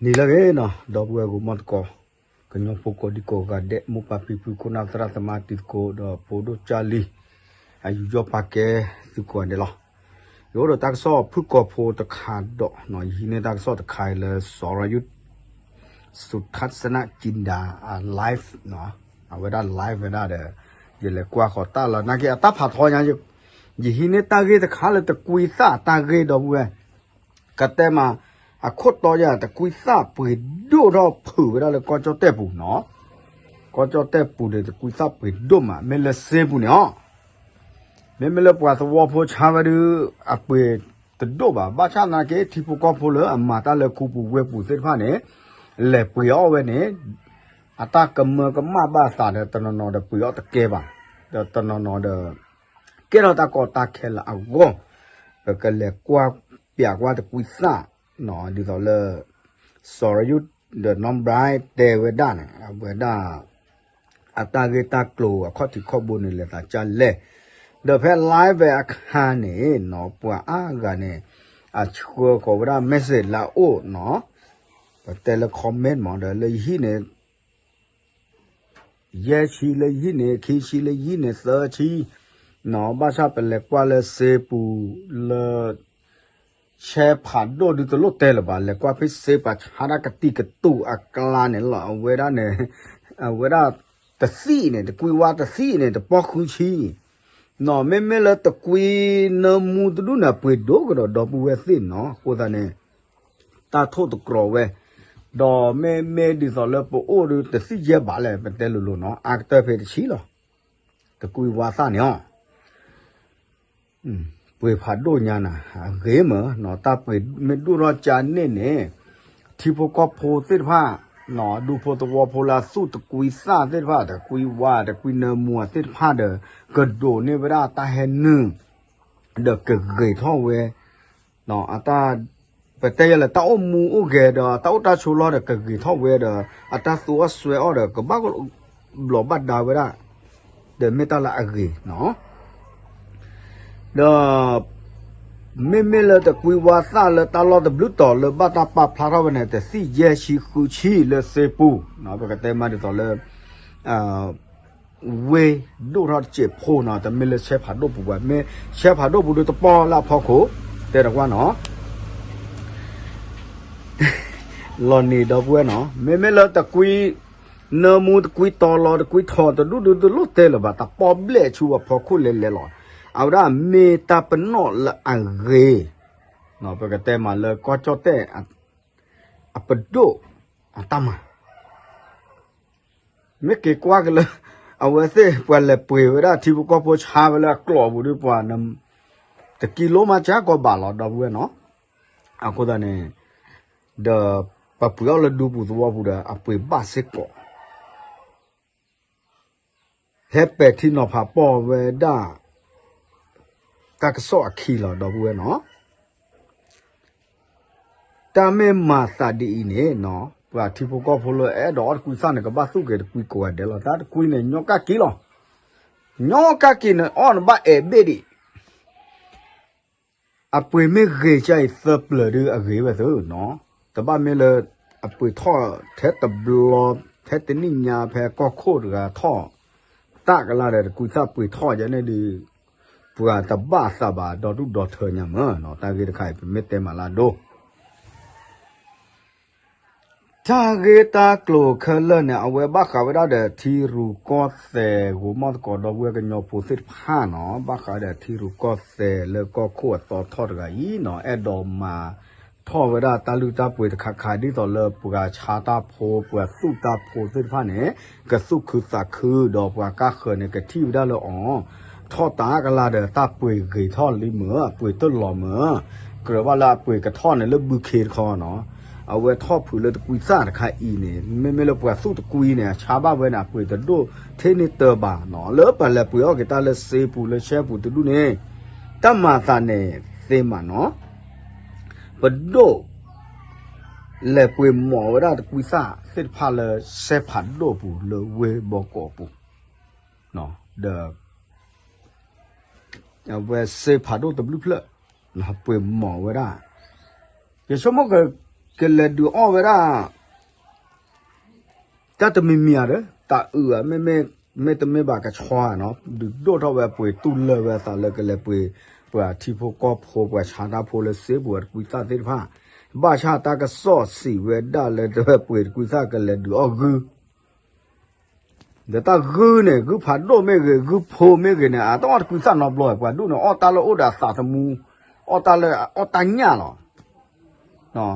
နံၤလၢအဂ့ၤနီၤ ဒီပုၢ်ဝဲၢ်ဂီၢ်မီၢ်သကိး, ကညီဖိကိးဒံကိးဂၤဒဲး, မိၢ်ပၢ်ဖံဖု ခိၣ်နၢ်သရၣ်သမါတံၤသကိး ဒီးဖိဒိၣ်ကၢ်လံၤ, အယူးယီၣ်ပာ်ကဲသုကိးဂၤဒဲးလီၤ. ယအိၣ်ဒီးတၢ်ကစီၣ်ဖုၣ်ကိာ်ဖိတခါဒီးနီၤ, ယဟံးန့ၢ်တၢ်ကစီၣ်တခါအံၤလၢ စီၤရယူး စူၤခၣ်စနၣ်ကံဒါ အ live နီၤ, အဝဲဒၣ် live ဝဲဒၣ်ဒီး ယလဲၤကွၢ်ဃီၤတၢ်လီၤ နာ်က့အတၢ်ဖးထီညါ, ယဟံးန့ၢ်တၢ်ဂ့ၢ်တခါလၢတကွံသၣ်အတၢ်ဂ့ၢ် ဒီပုၢ်ဝဲၢ် ကတဲမး, အခိၣ်တီယၤ တကွံသၣ်ပှ့ၤဒိၣ်ထီၣ်ဖုးဝဲဒၣ်လၢကီၢ်ကၠီၣ်တဲၣ်ပူၤနီၤ, ကီၢ်ကၠီၣ်တဲၣ်ပူၤန့ၣ် တကွံသၣ်ပှ့ၤဒိၣ်မး မ့ၢ်လၢစ့ပူၤန့ၣ်အီၤ, မ့မ့ၢ်လၢပှၤသဝီဖိဆါဝဲဒုး အပှ့ၤတဒိၣ်ဘၣ်, ဘၣ်ဆၣ်သနာ်က့ ထံဖိကီၢ်ဖိလၢအမၤတၢ်လၢခူပူၤဝ့ၢ်ပူၤသ့ၣ်တဖၣ်န့ၣ် လဲၤပှ့ၤအီၣ်ဝဲန့ၣ် အတၢ်ကမၢကမၣ်ဘၣ်အသးဒီး တနီၤနီၤဒီးပှ့ၤအီၣ်တကဲဘၣ်, ဒီးတနီၤနီၤဒီး ကဲထီၣ်တၢ်ကီတၢ်ခဲလၢအဂီၢ်, ပကလဲၤကွၢ်ပၠးကွၢ်တကွံသၣ်နီၤ, ဒ်သိးလၢ စီၤရယူး ဒီးနီၢ်ဘြၣ်တဲဝဲဒၣ်န့ၣ် အဝဲဒၣ် အတၢ်ဂ့ၢ်တၢ်ကျိၤအခီၣ်ထံးခီၣ်ဘိန့ၣ် လဲၤသးကၢ်လဲၣ်, ဒီးဖဲ live အခါန့ၣ်နီၤ ပှၤအါဂၤန့ၣ် အဆှၢဃီၤဝဲဒၣ် message လၢအအိၣ်နီၤ, ပတဲလၢ comment မး ဒီးလၢယဟံၣ်န့ၣ် ယဲၢ်ဆံလၢယဟံၣ်န့ၣ် ခံဆံလၢယဟံၣ်န့ၣ် သၢဆံနီၤ, ဘၣ်ဆၣ်ပလဲၤကွၢ်လၢစ့ပူၤလၢ ရှဲဖးဒိၣ်ဒုးတလိၣ်တဲလၢၤဘၣ်, လဲၤကွၢ်ဖဲစ့ပှၤဆါတၢ်ကတံာ်ကတူာ်အကျါန့ၣ်လီၤ, အဝဲဒၣ်န့ၣ် အဝဲဒၣ်တသံၣ်န့ၣ် တကွံဝါတသံၣ်န့ၣ် တပီၢ်ဃုဆံနီၤ, မ့မ့ၢ်လၢတကွံနၢမူတဒူၣ်န့ၣ် အပှ့ၤဒိၣ်ကဒီး ဒီပုၢ်ဝဲၢ်သ့ၣ်နီၤ, အဃိသတးန့ၣ် တၢ်ထိၣ်သတြီၤဝဲ, ဒီးမ့မ့ၢ်ဒ်သိးလၢပအိၣ်ဒီးတသံၣ်ယဲၢ်ဘးလဲၣ် ပတဲလိၤလိၤနီၤ, အါကတၢၢ်ဖဲတဆံလီၤ, တကွံဝါသၣ်န့ၣ်အီၤ ပှ့ၤဖးဒိၣ်ညါနၤ အဂ့ၤမးနီၤ, တၢ်ပှ့ၤမ့ၢ်ဒိၣ်ထီၣ်ကၢ်န့ၣ်န့ၣ် ထံဖိကီၢ်ဖိသ့ၣ်တဖၣ်နီၤ, ဒူဖိသဝီဖိလၢအသူၣ်တကွံသၣ်သ့ၣ်တဖၣ် တကွံဝါ တကွံနၢမူသ့ၣ်တဖၣ်ဒီး ကဒိးန့ၢ်ဝဲဒၣ်တၢ်ဟဲနုာ် ဒီးကဂ့ၤထီၣ်ဝဲ အတၢ် ပတဲယဲလၢတၢ်အိၣ်မူအိၣ်ဂဲၤဒီး တၢ်အိၣ်တၢ်ဆိးလီၢ်ဒီး ကဂ့ၤထီၣ်ဝဲဒီး အတၢ်သူအီၣ်စွဲအီၣ်ဒီး ကဘၣ်ဘျီးဘၣ်ဒါဝဲဒၣ်, ဒီးမ့ၢ်တၢ်လၢအဂ့ၤနီၤ, ဒီး မ့မ့ၢ်လၢတကွံဝါသၣ်လၢတၢ်လီၢ်တဘျုးတီၤလၢဘၣ်တၢ်ပာ်ဖျါထီၣ်ဝဲန့ၣ် တသံၣ်ယဲၢ်ဆံဃုဆံလၢစ့ပူၤ, ပကတဲမးဒ်သိးလၢ ဝ့ၢ်ဒိၣ်ထီၣ်တစဲးဖိနီၤ, တမ့ၢ်လၢရှဲဖးဒိၣ်ပူၤဘၣ်, မ့ၢ်ရှဲဖးဒိၣ်ပူၤဒုးတပီၢ်လၢအဖီခိၣ်, တဲတကွၢ်နီၤ လီၤနံၤဒီပုၢ်ဝဲၢ်နီၤ, မ့မ့ၢ်လၢတကွံ နၢမူတကွံတီၤလီၤ တကွံထီၣ်တဒူၣ်ဒုးတလိၣ်တဲလၢၤဘၣ်, တပီၢ်ဘျဲၣ်ဆူအဖီခိၣ်လဲၤလဲၤလီၤ, အဝဲဒၣ်မ့ၢ်တၢ်ပနီၣ်လၢအဂ့ၤ, ပကတဲမးလၢကီၢ်ကၠီၣ်တဲၣ် အပဒိၣ်အတၢ်မၤ မ့ၢ်က့ၤကွၢ်က့ၤလၢ အဝဲသ့ၣ်ပှၤလဲၤပှ့ၤဝဲဒၣ်ထံဖိကီၢ်ဖိဆါဝဲလၢအကျိာ်ပူၤဒီးပှၤ တကံလိမးကၢ်ကီးဘၣ်လီၤ ဒီပုၢ်ဝဲၢ်နီၤ, အဃိသတးန့ၣ် ဒီးပပှ့ၤအီၣ်လၢဒူပူၤသဝီပူၤဒီး အပှ့ၤဘၣ်စ့ၢ်ကီး ဟဲပဲာ်ထံနီၤဖးပီၢ်ဝဲဒၣ် တၢ်ကစီၣ်အခံလီၤ ဒီပုၢ်ဝဲၢ်နီၤ, တၢ်မ့ၢ်မၤသးဒ်အံၤန့ၣ်နီၤ ပှၤထံဖိကီၢ်ဖိလၢအဲၣ်ဒိးအီၣ်တကွံသၣ်န့ၣ် ကဘၣ်သူၣ်က့ၤတကွံကိးဂၤဒဲးလီၤ, တၢ်တကွံန့ၣ် ညီကၣ်က့ၤလီၤ, ညီကၣ်က့ၤန့ၣ် အီၣ်နဘၣ်အဲၣ်ဘ့ၣ်ဒံး အပှ့ၤမ့ၢ်ဂ့ၤကၢ်အံၤသၢပျၢၤဒုးအဂ့ၤဝဲသုနီၤ, တဘၣ်မ့ၢ်လၢ အပှ့ၤထီၣ်ထဲတဘျီ ထဲတနံၣ်ညါဖဲကီၢ်ခိၣ်တဂၤထီၣ် တၢ်ကလၢ်ဒီးတကွံသၣ်ပှ့ၤထီၣ်ယဲန့ၣ်ဒုး ပှၤတဘၣ်သးဘၣ်ဒီဒူၣ်ဒီထၢညါမၢ်နီၤ, တၢ်ဂ့ၢ်တခါအံၤ ပမ့ၢ်တဲမးလၢအဒိ တၢ်ဂ့ၢ်တၢ်ကျိၤခဲလၢာ်န့ၣ် အဝဲဘၣ်ဃးဝဲဒၣ်ဒီးထံရူၢ်ကီၢ်သဲး ဂိၤမီၢ်သကိးဒီပုၢ်ဝဲၢ်ကညီဖိသ့ၣ်တဖၣ်နီၤ, ဘၣ်ဃးဒီးထံရူၢ်ကီၢ်သဲးလၢကီၢ်ခိၣ်အသီထီၣ်တဂၤအံၤနီၤ, အဲၣ်ဒိးမၤထီၣ်ဝဲဒၣ်တၢ်လုၢ်တၢ်ပှ့ၤတခါခါ ဒ်သိးလၢပှၤဆါတၢ်ဖိ ပှၤသူၣ်တၢ်ဖိသ့ၣ်တဖၣ်န့ၣ် ကသူၣ်ခုသးခုဒီးပှၤကါဃၢၤန့ၣ် ကထံၣ်ဝဲဒၣ်လၢအီၤ ထီၣ်တၢ်ကလၢ်ဒီးတၢ်ပှ့ၤဂ့ၤထီၣ်လံမၢ်, အပှ့ၤတလီၤမၢ်, ကြၢးဘၣ်လၢအပှ့ၤကထီၣ်န့ၣ်လၢဘုခ့တခီနီၤ, အဝဲထီၣ်ဖုးလၢတကွံသၣ်တခါအံၤန့ၣ် မ့မ့ၢ်လၢပှၤသူၣ်တကွံန့ၣ် အဆါဘၣ်ဝဲန့ၣ် အပှ့ၤတဒိၣ်ထဲန့ၣ်တၢ်ဘၣ်နီၤ, လၢပှၤလဲၤပှ့ၤအီၣ်က့ၤတၢ်လၢစ့ပူၤလၢရှဲပူၤတဒူၣ်န့ၣ် တၢ်မၤသးန့ၣ်သ့မးနီၤ, ပဒိၣ် လဲၤပှ့ၤမိာ်ဝဲဒၣ်တကွံသၣ်သ့ၣ်တဖၣ်လၢစဲဖးဒိၣ်ပူၤလၢဝ့ၢ်ဘီကီးပူၤ ဒီး အဝဲစဲဖးဒိၣ်တဘျုးဖျၢၣ် ပှ့ၤမိာ်ဝဲဒၣ် ယဆိကမိၣ်က ကလဲၤဒုးအီၣ်ဝဲဒၣ် တၢ်တမံၤမံၤဧါဒီး တၤအုးဧါ မ့မ့ၢ် မ့တမ့ၢ်ဘၣ်ကဆီဧါနီၤ ဒုးဒိၣ်ထီၣ်ဝဲပှ့ၤတူၢ်လၢာ်ဝဲအသးလၢကလဲၤပှ့ၤ ပှၤထံဖိကီၢ်ဖိ ပှၤဆါတၢ်ဖိလၢစ့ပူၤတကွံသၣ်သ့ၣ်တဖၣ် ဘၣ်ဆၣ်တၢ်ကစီၣ်စံးဝဲဒၣ်လၢတဝဲပှ့ၤတကွံသၣ်ကလဲၤဒုးအီၣ်ဂုၢ် ဒီးတၢ်ဂုၢ်န့ၣ် ဂုၢ်ဖးဒိၣ်မ့ၢ်ဂ့ၤ ဂုၢ်ဖိမ့ၢ်ဂ့ၤန့ၣ် အတအီၣ်တကွံသၣ်နီတဘျီ ပှၤဒူၣ်န့ၣ် အီၣ်တၢ်လၢအိၣ်ဒီးအသးသမူ အီၣ်တၢ်လၢအီၣ်တၢ်ညၣ်လီၤ.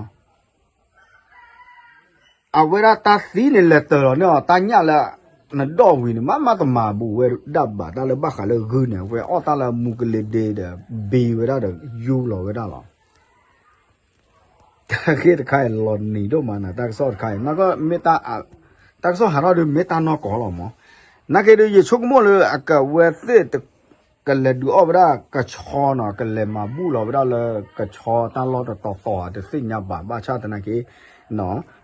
အဝဲဒၣ်တၢ်သံန့ၣ်လဲၤတၢၤလီၤန့ၢ်အီၤ တၢ်ညၣ်လၢနဒီၣ်ဝံၤန့ၣ် မ့မ့ၢ်တမၤဘူးဝဲဒၣ်ဘၣ် တၢ်လၢဘၣ်ဃးလၢဂုၢ်န့ၣ် အဝဲအီၣ်တၢ်လၢမူကလ့ၤဒ့ဒီး ဘ့ဝဲဒၣ်ဒီးယူလီၤဝဲဒၣ်လီၤ. တၢ်ဂ့ၢ်တခါအံၤလီၤနံၤဒိၣ်မးနၤ တၢ်ကစီၣ်တခါအံၤ မ့ၢ်တၢ် တၢ်ကစီၣ်ဟးထီၣ်ဒုး မ့ၢ်တၢ်နီၢ်ကီၢ်လီၤမး. နာ်က့ဒုး ယဆိကမိၣ်လၢအကဝဲသ့ၣ် ကလဲၤဒုးအီၣ်ဝဲဒၣ်ကဆီနီၤ ကလဲၤမၤဘူၣ်လီၤဝဲဒၣ်လၢကဆီတၢ်လီၢ်တတီၤတီၤဧါ တသ့ၣ်ညါဘၣ် ဘၣ်ဆၣ်သနာ်က့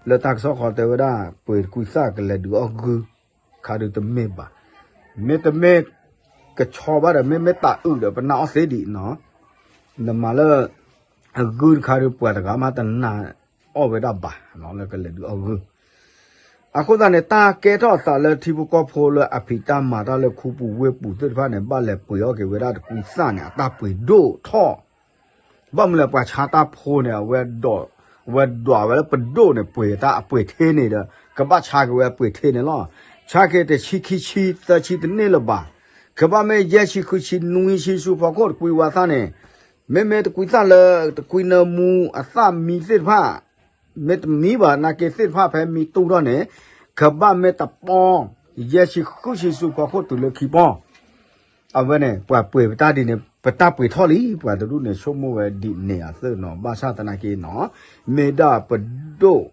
လၢတၢ်ကစီၣ်ဃီတဲဝဲဒၣ် ပှ့ၤတကွံသၣ်ကလဲၤဒုးအီၣ်ဂုၢ် ခါဒုးတမ့ၢ်ဘၣ်. မ့တမ့ၢ်ကဆီဘၣ်ဒီး မ့မ့ၢ်တၤအုးဒီး ပနၢ်အီၣ်သ့ဒံးနီၤ နမၤလၢ အဂုၢ်တခါဒုး ပှၤတဂၤမးတနာ်အီၣ်ဝဲဒၣ်ဘၣ် လၢကလဲၤဒုးအီၣ်ဂုၢ်. အဃိသတးန့ၣ် တၢ်ကဲထီၣ်အသးလၢထံဖိကီၢ်ဖိလၢအဖံးတၢ်မၤတၢ်လၢခူပူၤဝ့ၢ်ပူၤသ့ၣ်တဖၣ်န့ၣ် ဘၣ်လဲၤပှ့ၤအီၣ်က့ၤဝဲဒၣ်တကွံသၣ်န့ၣ် အတၢ်ပှ့ၤဒိၣ်ထီၣ် ဘၣ်မနုၤလဲၣ် ပှၤဆါတၢ်ဖိန့ၣ် အဝဲဒိး အဝဲဒိးဝဲလၢပဒိၣ်န့ၣ် ပှ့ၤတၢ်အပှ့ၤထ့န့ၣ်ဒီး ကဘၣ်ဆါက့ၤဝဲအပှ့ၤထ့န့ၣ်လီၤ. ဆါက့ၤတဆံခံဆံသၢဆံတန့ၢ်လၢၤဘၣ်. ကဘၣ်မ့ၢ်ယဲၢ်ဆံဃုဆံ နွံဆံဆူဖီခိၣ်တကွံဝဲသၣ်န့ၣ် မ့မ့ၢ်တကွံသၣ်လၢ တကွံနၢမူအသၣ်မံသ့ၣ်တဖၣ် မ့တမံဘၣ် နာ်က့သ့ၣ်တဖၣ်ဖဲမံတူၢ်ထီၣ်န့ၣ် ကဘၣ်မ့ၢ်တပီ ယဲၢ်ဆံဃုဆံဆူဖီခိၣ်တုၤလၢခံပီ အဝဲန့ၣ် ပှၤပှ့ၤပတၢ်ဒ်န့ၣ် ပတၢ်ပှ့ၤထီၣ်လံ ပှၤတဒူၣ်န့ၣ် ဆိကမိၣ်ဝဲဒ်န့ၣ်အသိးနီၤ ဘၣ်ဆၣ်သနာ်က့နီၤ မ့ၢ်ဒၣ်ပဒိၣ်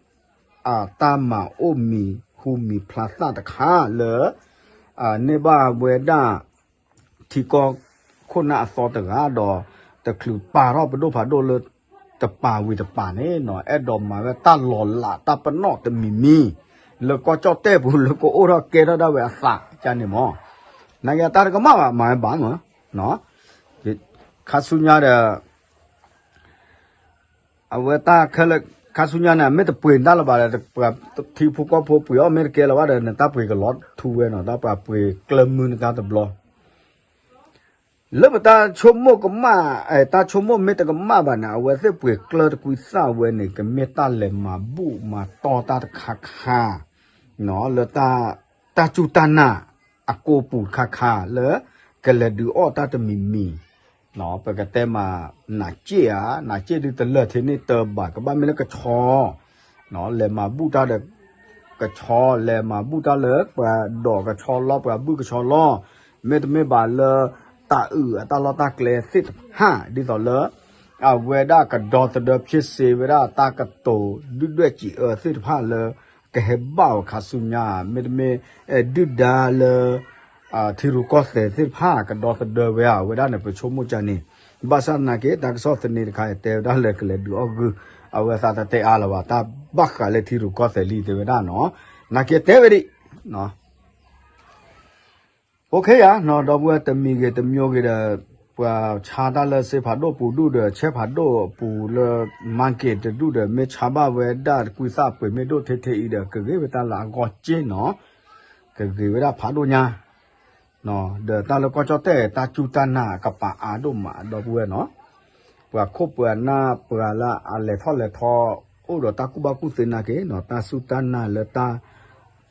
အတၢ်မၤအိၣ်မံၤဟူမံၤဖျါသၣ်တခါလၢ န့ၢ်ဘၣ်ဝဲဒၣ် ထံကီၢ်ခိၣ်နၢ်အသီတဂၤဒီး တချုးပာ်ထီၣ်ပဒိၣ်ဖးဒိၣ်လၢ တပာ်ဝံၤတပာ်န့ၣ်နီၤ အဲၣ်ဒိးမၤဝဲတၢ်လီၤလးတၢ်ပနီၣ်တမံၤမံၤ လၢကီၢ်ကၠီၣ်တဲၣ်ပူၤ လၢကအိၣ်ထီၣ်ကဲထီၣ်ဒၣ်ဝဲအသးကန့ၣ်မး နာ်က့တၢ်တကမၣ်ဘၣ် မၤဝဲဘၣ်မး ခါဆူညါဒီး အဝဲတၢ်ခဲလၢာ် ခါဆူညါန့ၣ် မ့ၢ်တပှ့ၤတၢ်လၢၤဘၣ်ဒီး ပှၤထံဖိကီၢ်ဖိပှ့ၤအီၣ်မ့ၢ်တကဲလၢၤဘၣ်ဒီး နတၢ်ပှ့ၤကလီၤထူဝဲနီၤ တၢ်ပှၤပှ့ၤကျၢၢ်မုၢ်နတၢ်တဘျီ လၢပတၢ်ဆိကမိၣ်ကမၣ် တၢ်ဆိကမိၣ်မ့ၢ်တကမၣ်ဘၣ်န့ၣ် အဝဲသ့ၣ်ပှ့ၤကျၢၢ်တကွံသၣ်ဝဲန့ၣ် ကမ့ၢ်တၢ်လဲၤမၤဘူၣ်မၤတီၢ်တၢ်တခါခါ လၢ တၢ်စူၢ်တၢ်နာ် အကိာ်ပူၤတခါခါလၢ ကလဲၤဒုးအီၣ်တၢ်တမံၤမံၤ ပကတဲမး နးစ့ၣ်ဧါ နးစ့ၣ်ဒုးတလၢာ်ထဲန့ၣ်တၢ်ဘၣ် ကဘၣ်မ့ၢ်လၢကဆီ လဲၤမၤဘူၣ်တၢ်ဒီး ကဆီ လဲၤမၤဘူၣ်တၢ်လၢ ပှၤဒိးကဆီလီၤ ပှၤဘုၣ်ကဆီလီၤ မ့တမ့ၢ်ဘၣ်လၢ တၤအုးအတၢ်လီၢ်တၢ်ကျဲသ့ၣ်တဖၣ် ဒ်သိးလၢ အဝဲဒၣ်ကဒီသဒၢဖျ့စ့ဝဲဒၣ်တၢ်ကတိၤဒုၣ်ဒွဲၣ်စံးအၢသ့ၣ်တဖၣ်လၢ ကဟဲဘၣ်အီၤခါဆူညါ မ့တမ့ၢ် ဒုၣ်ဒါလၢ ထံရူၢ်ကီၢ်သဲးသ့ၣ်တဖၣ် ကဒီသဒၢဝဲဧါ အဝဲဒၣ်န့ၣ် ပဆိကမိၣ်ကန့ၣ် ဘၣ်ဆၣ်သနာ်က့ တၢ်ကစီၣ်သန့တခါအံၤ တဲဝဲဒၣ်လၢကလဲၤဒုးအီၣ်ဂုၢ် အဝဲသးတတဲအါလၢၤဘၣ် တၢ်ဘၣ်ဃးလၢထံရူၢ်ကီၢ်သဲးလံတဲဝဲဒၣ်နီၤ နာ်က့တဲဝဲဒံး OK ယၤနီၤ ဒီပုၢ်ဝဲၢ်တမံၤဂ့ၤတမံၤဂ့ၤဒီး ပှၤဆါတၢ်လၢစ့ဖးဒိၣ်ပူၤဒူၣ်ဒီး ဆဲဖးဒိၣ်ပူၤလၢ market တဒူၣ်ဒီး မ့ၢ်ဆါဘၣ်ဝဲဒၣ်တကွံသၣ်ပှ့ၤမ့ၢ်ဒိၣ်ထဲထဲအံၤဒီး ကဂ့ၤဝဲတၢ်လၢအဂီၢ်စ့နီၤ ကဂ့ၤဝဲဒၣ်ဖးဒိၣ်ညါ ဒီးတၢ်လၢကီၢ်ကၠီၣ်တဲၣ် တၢ်စူၢ်တၢ်နာ်ကပာ်အါဒိၣ်မး ဒီပုၢ်ဝဲၢ်နီၤ ပှၤခိၣ်ပှၤနၢ်ပှၤလၢအလဲၤထီၣ်လဲၤထီ အိၣ်ဒီးတၢ်ကူၣ်ဘၣ်ကူၣ်သ့နာ်က့နီၤ တၢ်စူၢ်တၢ်နာ်လၢတၢ်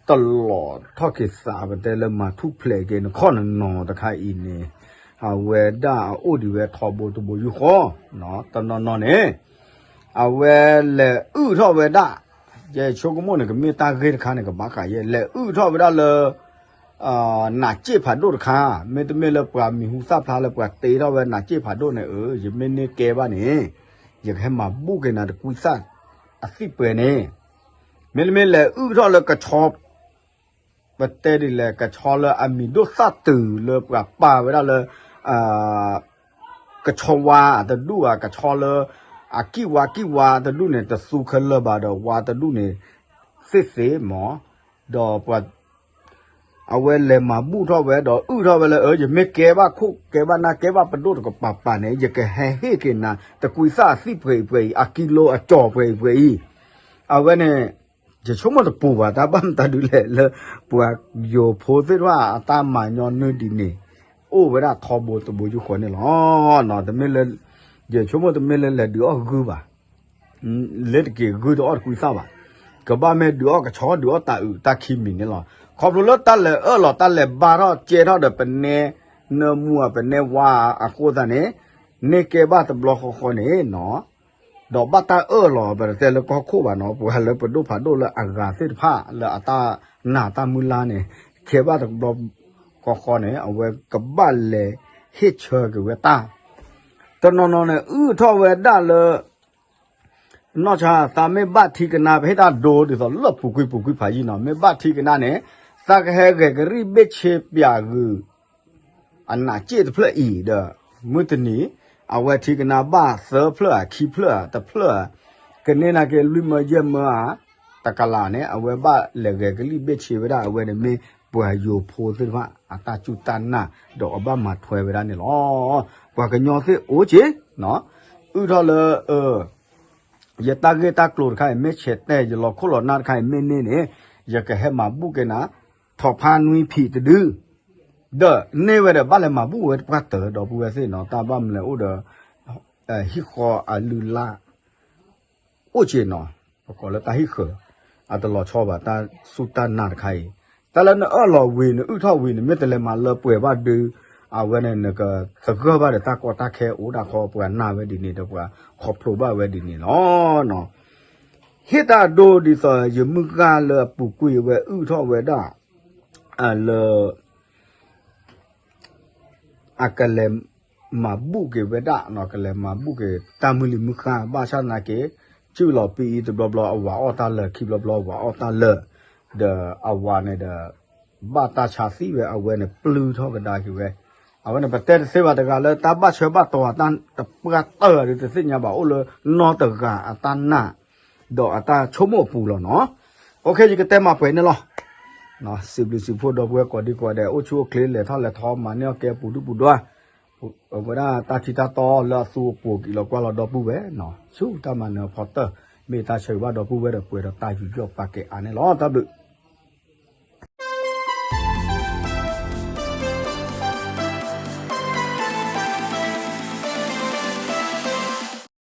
တလီၤထီၣ်က့ၤသး ပတဲလၢမၤထူၣ်ဖျဲးက့ၤနခီၣ်နနီၤတခါအံၤန့ၣ် အဝဲဒၣ်အအိၣ်ဒံးဝဲထီဘိတဘိယူၢ်ဃီ တနီၤနီၤန့ၣ် အဝဲလဲၤအုၣ်ထီၣ်ဝဲဒၣ် ယဆိကမိၣ်န့ၣ် ကမ့ၢ်တၢ်ဂ့ၢ်တခါန့ၣ် ကဘၣ်ဃးယဲ လဲၤအုၣ်ထီၣ်ဝဲဒၣ်လၢ နးစ့ၣ်ဖးဒိၣ်တခါ မ့တမ့ၢ်လၢပှၤမံၤဟူသၣ်ဖျါလၢပှၤတ့ထီၣ်ဝဲနးစ့ၣ်ဖးဒိၣ်န့ၣ် အၢ ယမ့ၢ်န့ၢ်ကဲဘၣ်န့ၣ် ယကဟဲမၤဘူၣ်က့ၤနၤတကွံသၣ်အသံၣ်ပှဲၤန့ၣ် မ့တမ့ၢ်လဲၤအုၣ်ထီၣ်လၢကဆီ ပတဲဒ်လဲၣ် ကဆီလၢအမံၤဒိၣ်သၣ်တုၤလၢပှၤပာ်ဝဲဒၣ်လၢ ကဆီဝါအတဒူၣ်ဧါ ကဆီလၢ အကံၣ်ဝါကံၣ်ဝါတဒူၣ်န့ၣ် တသူခဲလၢာ်ဘၣ်ဒီးဝါတဒူၣ်န့ၣ် သ့ၣ်သ့ၣ်မး ဒီးပှၤ အဝဲလဲၤမၤဘူၣ်ထီၣ်ဝဲဒီးအုၣ်ထီၣ်ဝဲလၢ အၢ ယမ့ၢ်ကဲဘၣ်ခိၣ်ကဲဘၣ်နၢ်ကဲဘၣ်ပဒိၣ်တကပၤပၤန့ၣ် ယကဟဲဟ့ၣ်က့ၤနၤ တကွံသၣ်အသံၣ်ပှဲၤအံၤပှဲၤအံၤ အကံလိအကၠီၤပှဲၤအံၤပှဲၤအံၤ အဝဲန့ၣ် ယဆိကမိၣ်တပူၤဘၣ် တၢ်ဘၣ်မတၤဒုလဲၣ်လၢ ပှၤယိၤဖိသ့ၣ်တဖၣ်အတၢ်မၤညီနုၢ်ဒ်န့ၣ် အိၣ်ဝဲဒၣ်ထီဘိတဘိယူၢ်ဃီန့ၣ်လီၤ. တမ့ၢ်လၢ ယဆိကမိၣ်တမ့ၢ်လၢလဲၤဒုးအီၣ်ဂုၢ်ဘၣ် လၢတက့ၤဂုၢ်တအီၣ်တကွံသၣ်ဘၣ်. ကဘၣ်မ့ၢ်ဒုးအီၣ်ကဆီ ဒုးအီၣ်တၢ်အုးတၢ်ခံမံၤန့ၣ်လီၤ. ခီဖျိလၢတၢ်လဲၤအၢၣ်လီၤ တၢ်လဲၤဘါထီၣ်ကဲထီၣ်ဒီး ပနဲနၢမူ ပနဲဝါအဃိသတးန့ၣ် န့ၢ်ကဲဘၣ်တဘျီဃီဃီန့ၣ်နီၤ ဒီးဘၣ်တၢ်အၢၣ်လီၤ ပတတဲလၢကီၢ်ခိၣ်ဘၣ်နီၤ ပှၤလၢပဒိၣ်ဖးဒိၣ်လၢအဂၤသ့ၣ်တဖၣ်လၢအတၢ်နာ်တၢ်မုၢ်လၢ်န့ၣ် ကဲဘၣ်တဘျီဃီဃီန့ၣ် အဝဲကဘၣ်လဲၤဟ့ၣ်ဆၢက့ၤဝဲတၢ် တနီၤနီၤန့ၣ် အုၣ်ထီၣ်ဝဲဒၣ်လၢ နီၢ်ဆါ သးမ့ၢ်ဘၣ်ထံကနါ ပဟ့ၣ်တၢ်ဒိဒ်သိးလၢပူၤကွံာ်ပူၤကွံာ်ဖးယံာ်နီၤ မ့ၢ်ဘၣ်ထံကနါန့ၣ် သးကဟဲဂဲၤကရံၣ်ဘ့ၣ်ဆ့ပၠးဂုာ် အနးစ့ၣ်တဖျၢၣ်အံၤဒီး မုၢ်တနံၤ အဝဲထံကနါဘၣ်သၢဖျၢၣ်ဧါ ခံဖျၢၣ်ဧါ တဖျၢၣ်ဧါ ကန့ၢ်နာ်က့လွံၢ်မၢယဲၢ်မၢဧါ တကလးန့ၣ် အဝဲဘၣ်လဲၤဂဲၤကလံၣ်ဘ့ၣ်ဆ့ဝဲဒၣ် အဝဲန့ၣ်မ့ၢ်ပှၤယိၤဖိသ့ၣ်တဖၣ် အတၢ်စူၢ်တၢ်နာ် ဒီးအဘၣ်မၤထွဲဝဲဒၣ်န့ၣ်လီၤ. ပှၤကညီသ့ၣ်အိၣ်က့ၤ အုၣ်ထီၣ်လၢ ယတၢ်ဂ့ၢ်တၢ်ကျိၤတခါအံၤ မ့ၢ်ဆဲးတဲာ် ယလီၤခိၣ်လီၤနၢ်တခါအံၤ မ့ၢ်န့ၢ်န့ၣ် ယကဟဲမၤဘူၣ်က့ၤနၤ ထီၣ်ဖးနွံဖံးတဒု ဒီးန့ၢ်ဝဲဒီး ဘၣ်လဲၤမၤဘူၣ်ဝဲတပှၢ်တၢၢ် ဒီပုၢ်ဝဲၢ်သ့ၣ်နီၤ တၢ်ဘၣ်မနုၤလဲၣ်အိၣ်ဒီး ဟံၣ်ဃီအလုၢ်အလၢ် အိၣ်က့ၤနီၤ ပကိးလၢတၢ်ဟံၣ်ဃၢၤ အတလီၤဆီဘၣ် တၢ်စူၢ်တၢ်နာ်တခါအံၤ တၢ်လၢနအၢၣ်လီၤဝံၤ နအုၣ်ထီၣ်ဝံၤ နမ့ၢ်တလဲၤမၤလၢပှဲၤဘၣ်ဒု အဝဲန့ၣ် နကသဂၢၢ်ဘၣ်ဒီးတၢ်ကီတၢ်ခဲအိၣ်ဒၣ်ခီ ပှၤနာ်ဝဲဒ်န့ၣ်ဒီး ပှၤခီဖျိဘၣ်ဝဲဒ်န့ၣ်လီၤ. ဟ့ၣ်တၢ်ဒိဒ်သိး ယမုၢ်ဂၢ်လၢအပူၤကွံာ်ဝဲအုၣ်ထီၣ်ဝဲဒၣ် လၢ အကလဲၤမၤဘူၣ်က့ၤဝဲဒၣ်နီၤ ကလဲၤမၤဘူၣ်က့ၤတၢ်မုၢ်လံၤမုၢ်ဃၢ် ဘၣ်ဆၣ်သနာ်က့ စုၣ်လီၤပံအံၤတဘျီဘျီ အဝၤအီၣ်တၢ်လၢာ် ခံဘျီဘျီ အဝၤအီၣ်တၢ်လၢာ် ဒီးအဝၤန့ၣ်ဒီး ဘၣ်တၢ်ဆါသံဝဲ အဝဲန့ၣ်ပျုၢ်ထီၣ်ကဒါက့ၤဝဲ အဝဲန့ၣ် ပတဲတသ့ဘၣ်တဂၤလၢ တၢ်ဘၣ်ဆၢဘၣ်တီၤအတၢ်တပှၢ်တၢၢ်ဒီး တသ့ၣ်ညါဘၣ် အိၣ်လၢနီတဂၤအတၢ်နာ် ဒီးအတၢ်ဆိကမိၣ်အပူၤလီၤနီၤ. အိၣ်ခ့ ယကတဲမၤပှဲၤန့ၣ်လီၤ. စံးဘျုးစံးဖှိၣ်ဒီပုၢ်ဝဲၢ်ကိးဒံကိးဒဲး အိၣ်ဆူၣ်အိၣ်ချ့ လဲၤထီၣ်လဲၤထီ မၤန့ၢ်အီၣ်ကဲပူၤဒုၣ်ပူၤဒွါ အဝဲဒၣ်တၢ်ထံတၢ်တီလၢအသူအပူၤ က့ၤလီၤကွၢ်လီၤဒီပုၢ်ဝဲၢ်နီၤ ဆူတၢ်မၤနၢၤအဖီတၢၢ် မ့ၢ်တၢ်ဆၢဂ့ၤဘၣ်ဒီပုၢ်ဝဲၢ်ဒီး ပှဲၤဒီးတၢ်ယူးယီၣ်ပာ်ကဲအါန့ၣ်လီၤ. တၢ်ဘျုး